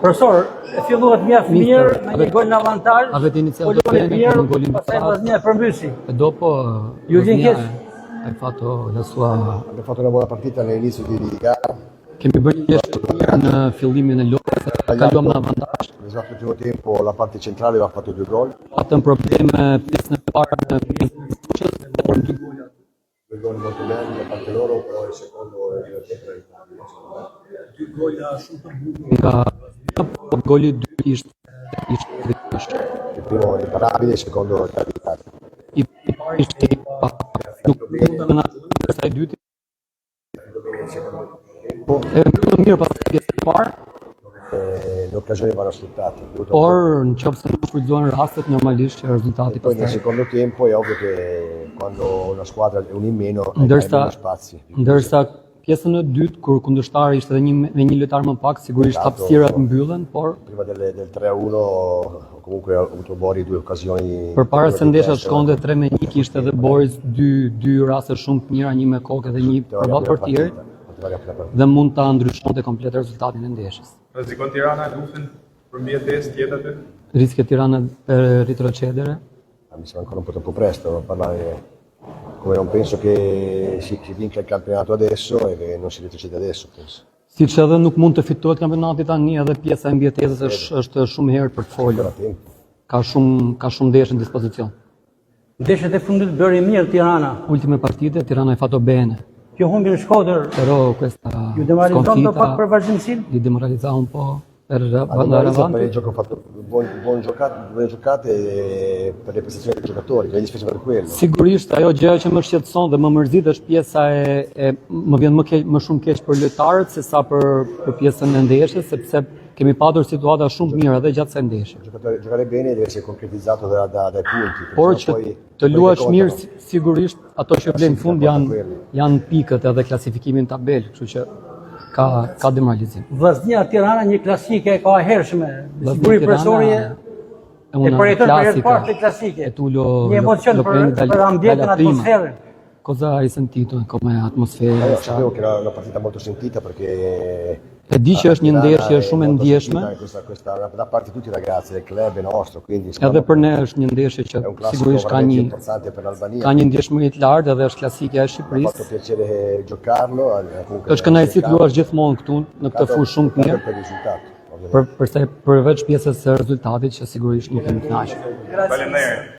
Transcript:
Profesor, e filluat mjaft mirë me një gol në avantazh. Avete iniziato po luani bene mirë, con un gol in pastaj vantaggio. Vllaznia e përmbysi. E dopo Ju vjen Vllaznia keq? ha fatto la sua Abbiamo fatto una buona partita all'inizio di di gara, Kemi bërë një ndeshje të mirë në fillimin e lojës, kaluam në avantazh. esatto il primo tempo la parte centrale aveva fatto due gol, Patëm probleme pjesën e parë në pjesën e fushës, por dy gola. due gol molto belli da parte loro, però il secondo è divertente per entrambi, secondo me. Dy gola shumë të bukur nga por goli i dytë ishte ishte drejtush. Il primo è imparabile, il secondo è da I pari ishte i pa nuk mundën na ndërsa i dyti Bene il secondo tempo, e mbyllëm mirë pas pjesës së parë, eh, le occasioni vanno sfruttate. Dovuto por në qoftë se nuk shfrytëzohen rastet normalisht që rezultati E poi nel pastaj. secondo tempo è ovvio che quando una squadra è un in meno hai Ndërsa meno spazi. ndërsa pjesën e dytë kur kundërshtari ishte edhe një me një lojtar më pak, sigurisht hapësirat mbyllen, por Prima del, del 3-1 comunque ho avuto Bori due occasioni. Përpara se di ndeshja testa, shkonte 3 me 1 kishte edhe Boris dy dy raste shumë të mira, një me kokë dhe një poteva përballë riaprire la portierit partita, poteva riaprire la partita. dhe mund ta ndryshonte komplet rezultatin e ndeshjes. Rrezikon Tirana luftën për mbijetesë tjetër aty? Rischia Tirana per retrocedere. Ah, Mi sembra ancora un po' troppo presto a parlare come non penso che si, si vinca il campionato adesso e che non si retrocede adesso, penso. Siç edhe nuk mund të fitohet kampionati tani, edhe pjesa e mbijetesës është është shumë herë për të folur. Ancora tempo. Ka shumë ka shumë ndeshje në dispozicion. Ndeshjet e fundit bëri mirë Tirana. Ultime partite Tirana ha fatto bene, Kjo humbi në Shkodër però questa ju demoralizon të pak sconfitta për vazhdimësinë? li demoralizza un po' per andare Demoralizza per avanti. il gioco fatto, buon, buon giocato, buone giocate e per le prestazioni dei giocatori, che mi dispiace per quello. Sigurisht ajo gjë që më shqetëson dhe më mërzit është pjesa e, e më vjen më keq më shumë keq për lojtarët se sa për për pjesën e ndeshjes, sepse kemi patur situata shumë të mira edhe gjatë kësaj ndeshje. Giocatore, giocare bene deve essere concretizzato da, da- dai punti. perché Por sennò që poi- të poi luash che mirë contano. si- sigurisht ato që vlen në fund janë janë pikët edhe klasifikimi në tabelë, kështu që ka ka demoralizim. Vllaznia Tirana një klasike e ka hershme. Me Vllaznia Siguri Tirana profesori è e una përjeton për herë të classica parë këtë klasike. E tu lo, Një emocion lo për, prendi dal- për ambientin, dalla prima. atmosferën. Cosa hai sentito come atmosfera? Eh, io sa- sapevo che era una partita molto sentita perché E di që është një Tirana ndeshje è shumë e molto ndjeshme. sentita in Questa, questa, da parte di tutti i ragazzi del club è nostro, quindi insomma, Edhe për ne është një ndeshje që è un classico sigurisht ka veramente një importante per l'Albania. ka një ndjeshmëri të lartë edhe është klasike e Mi ha fatto Shqipërisë. piacere giocarlo, eh, comunque Është kënaqësi të luash gjithmonë këtu në këtë fushë shumë të peccato mirë. per il risultato, ovviamente. Për për sa përveç pjesës së rezultatit që sigurisht nuk jemi kënaqur. Faleminderit.